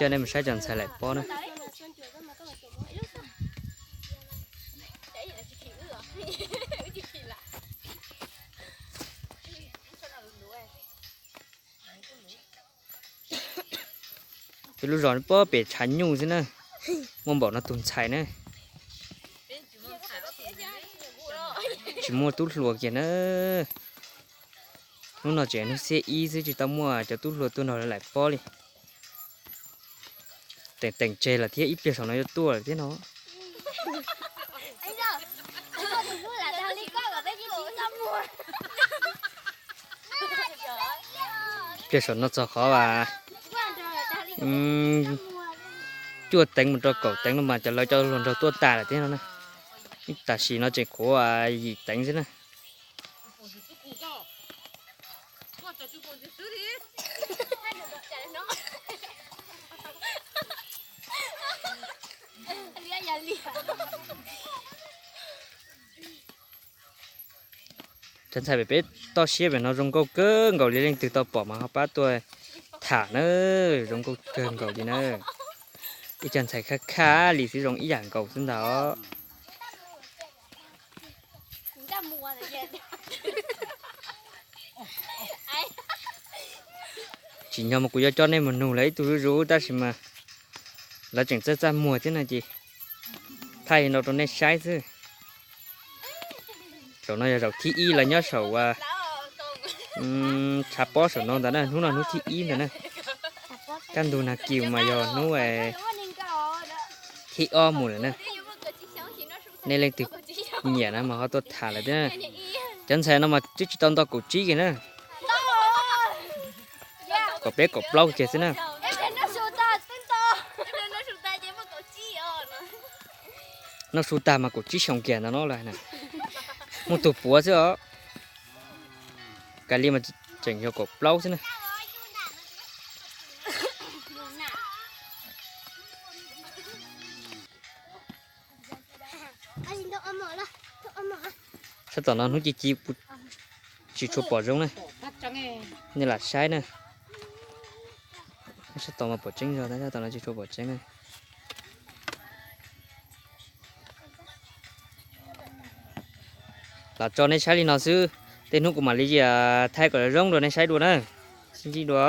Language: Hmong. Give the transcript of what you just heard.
Coj nej mus saib cov ntxhais laim pob na. Peb lub zos pob pem tshav nyuj xwb na, muaj npaum no tus ntxhais na. Tsis muaj tub hluas kiag na. Hnub no tseem hnub xiab ib xwb tsis tau muaj cov tub hluas tuaj nrog lawv laim pob li. Teem teem tseg lawm thiab, ib pliag saum no yuav tuaj lawm thiab no. Ib pliag saum no txog qhov as cuaj teev mus rau kaum teev no mas cov lawv cov hluas nraug tuaj tas lawm thiab no na. Tam sim no tseem khuav yim teev xwb na. Cov ntxhais pem peb toj siab pem no zoo nkauj kawg nkaus li, leej twg tau pom mas ho pab tuaj tham na, zoo nkauj kawg nkaus li na. Ib co ntxhais khaj khaj li xwb zoo ib yam nkaus xwb ntag. Tsim nyog mas kuv yuav coj nej mus nug lawv ib tug zuj zus tab sis mas lawv tseem txaj txaj muag thiab no ces thaij no rau nej saib xwb. Zaum no yog zaum thib ib lawv nyob saum tshav pob saum no ntawd na, hnub no hnub thib ib ntawd na. Kaj ntug nag kiu mas yog hnub thib ob mus lawm na. Nej leej twg nyiam na mas ho tuaj tham lawm thiab. Cov ntxhais no mas twb tsis tau nto kaum tsib kiag na, kaum peb kaum plaub kiag xwb na. Noj su tag mas kaum tsib xyoo kiag ntawd no lawm na. Muaj tus puav xwb os. Kais li mas tseem yog kaum plaub xwb na. Sab tom no hnub ci ci tsis tshua pom zoo na. Nej lam saib na. Sab tom mas pom tseeb zog, sab tom no tsis tshua pom tseeb na. Los tso nej saib li no xwb, tej hnub kuv mam li thaij kom zoo rau nej saib dua na. Sib ntsib dua.